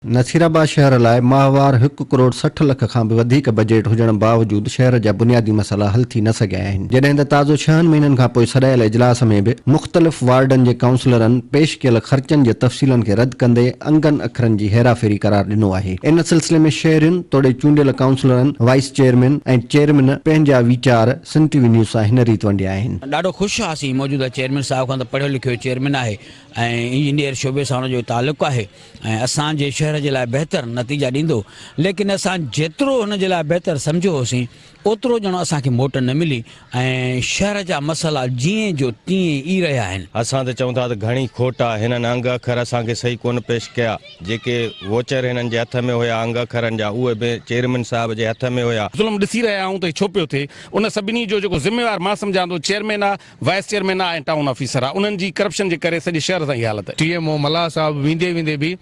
نصيرآباد شهر لاء ماهوار هڪ ڪروڙ 60 لک کان به وڌيڪ بجيٽ هجڻ باوجود شهر جا بنيادي مسئلا حل ٿي نه سگهيا آهن، جڏهن ته تازو ڇهن مهينن کان پوء سڏايل اجلاس ۾ به مختلف وارڊن جي ڪائونسلرن پيش ڪيل خرچن جي تفصيلن کي رد ڪندي انگن اکرن جي هيراڦيري قرار ڏنو آهي. ان سلسلي ۾ شهرين توڙي چونڊيل ڪائونسلرن، وائيس چيئرمين ۽ چيئرمين پنهنجا ويچار سنڌ ٽي وي نيوز سان هن ريت ونڊيا آهن. ڏاڍو خوش هئاسين موجوده چيئرمين صاحب کان ته پڙهيو لکيو چيئرمين آهي ۽ انجنيئر شعبي سان ان جو تعلق آهي. ۽ اسان جي شهر جي لاء بهتر نتيجا ڏيندو، ليڪن اسان جيترو هن جي لاء بهتر سمجهيو هوسين، اوترو ڄڻ اسان کي موٽ نه ملي ۽ شهر جا مسئلا جيئن جو تيئن ئي رهيا آهن. اسان ته چئون ٿا ته گهڻي کوٽ آ، هنن انگ اکر اسان کي صحيح ڪونه پيش ڪيا، جيڪي ووچر هنن جي هٿ ۾ هيا انگ اکرن جا اهي به چيئرمين صاحب جي هٿ ۾ هيا. ظلم ڏسي رهيا آهيون ته هي ڇو پيو ٿئي، ان سڀني جو جيڪو ذميوار مان سمجهان ٿو چيئرمين آ، وائيس چيئرمين آ ۽ ٽائون آفيسر آ انهن جي ڪرپشن جي ڪري سڄي شهر سان اها حالت آهي. ٽي ايم او ملاح صاحب ويندي ويندي به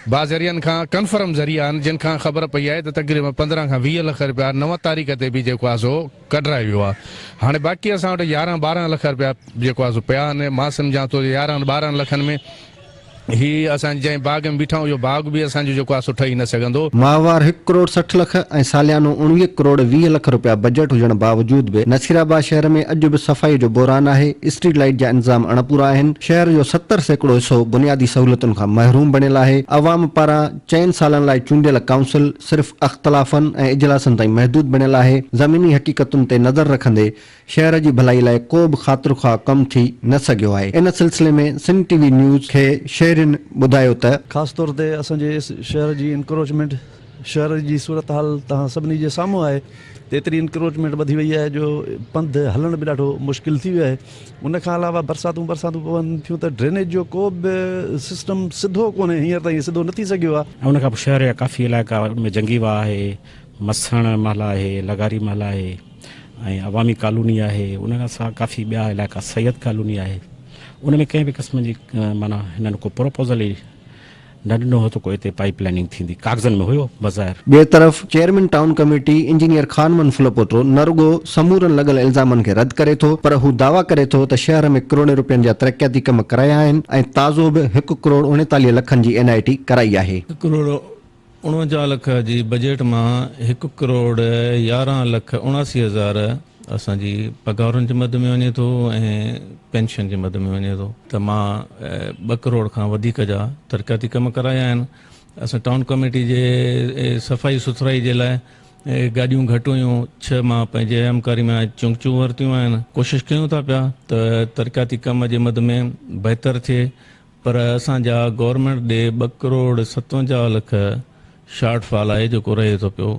بعض ذريعن کان ڪنفرم ذريعا آهن جن کان خبر پئي آهي ته تقريبن 15 کان 20 لک رپيا 9 تاريخ تي به جيڪو آهي سو ڪڍرائي ويو آهي هاڻي باقي اسان وٽ 11 12 لک رپيا جيڪو آهي سو پيا آهن مان سمجهان ٿو 11 12 لکن ۾ هي اسان جنهن باغ ۾ بيٺا آهيون اهو باغ به اسان جو جيڪو آهي سو ٺهي نه سگهندو. ماهوار هڪ ڪروڙ 60 لک ۽ ساليانو 19 ڪروڙ 20 لک رپيا بجيٽ هجڻ باوجود به نصيرآباد شهر ۾ اڄ به صفائي جو بحران آهي، اسٽريٽ لائيٽ جا انتظام اڻپورا آهن، شهر جو 70% حصو بنيادي سهولتن کان محروم بڻيل آهي، عوام پاران چئن سالن لاء چونڊيل ڪائونسل صرف اختلافن ۽ اجلاسن تائين محدود بڻيل آهي، زميني حقيقتن تي نظر رکندي شهر جي ڀلائي لاء ڪو به خاطر خواهه ڪم ٿي نه سگهيو آهي. ان سلسلي ۾ سنڌ ٽي وي نيوز کي شهرين ٻڌايو ته. خاص طور تي اسان جي شهر جي انڪروچمينٽ شهر جي صورتحال توهان سڀني جي سامهون آهي ته ايتري انڪروچمينٽ وڌي وئي آهي جو پنڌ هلڻ به ڏاڍو مشڪل ٿي ويو آهي ان کان علاوه برساتون برساتون پون ٿيون ته ڊرينيج جو ڪو به سسٽم سڌو ڪونهي هينئر تائين سڌو نه ٿي سگهيو آهي. ۽ ان کان پوء شهر جا ڪافي علائقا ان ۾ جنگي واهه آهي، مسڻ محلا آهي، لغاري محلا آهي. ۽ عوامي ڪالوني آهي ان کان سواء ڪافي ٻيا علائقا سيد ڪالوني آهي ان ۾ ڪنهن به قسم جي معنيٰ هنن ڪو پروپوزل ئي نه ڏنو هو ته ڪو اتي پائيپ لائننگ ٿيندي ڪاغذن ۾ هيو بظاهر. ٻئي طرف chairman town committee engineer Khan Muhammad Phulpoto نه رڳو سمورن لڳل الزامن کي رد ڪري ٿو پر هو دعويٰ ڪري ٿو ته شهر ۾ ڪروڙين روپين جا ترقياتي ڪم ڪرايا آهن ۽ تازو به هڪ ڪروڙ 39 لکن جي اين آء ٽي ڪرائي آهي. هڪ ڪروڙ 49 لک جي بجيٽ مان هڪ ڪروڙ 11 لک 79 هزار اسان جي پگهارن جي مد ۾ وڃي ٿو ۽ پينشن جي مد ۾ وڃي ٿو ته مان 2 ڪروڙ کان وڌيڪ جا ترقياتي ڪم ڪرايا آهن. اسان ٽائون ڪميٽي جي صفائي سٿرائي جي لاء گاڏيون گهٽ هيون، 6 مان پنهنجي اهمڪاري مان چونڪچون ورتيون آهن. ڪوشش ڪيون ٿا پيا ته ترقياتي ڪم جي مد ۾ بهتر ٿئي پر اسان جا گورنمينٽ ڏي 2 ڪروڙ 57 لک شارٽ فال آهي جيڪو رهي ٿو پيو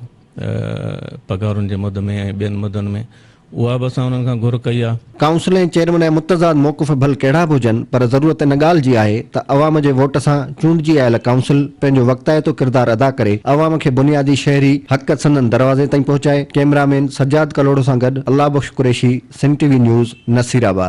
پگهارن جي مد ۾ ۽ ٻين مدن ۾ اها به اسان انهن کان گهر ڪئي آهي. ڪائونسل ۽ چيئرمين جا متضاد موقف ڀل ڪهڙا به هجن پر ضرورت ان ڳالهه جي آهي ته عوام جي ووٽ سان چونڊجي آيل ڪائونسل پنهنجو وقتائتو ڪردار ادا ڪري عوام کي بنيادي شهري حق سندن دروازي تائين پهچائي، ڪئميرا مين سجاد ڪلهوڙو سان گڏ Allah Bakhsh Qureshi, Sindh T V news, Nasirabad.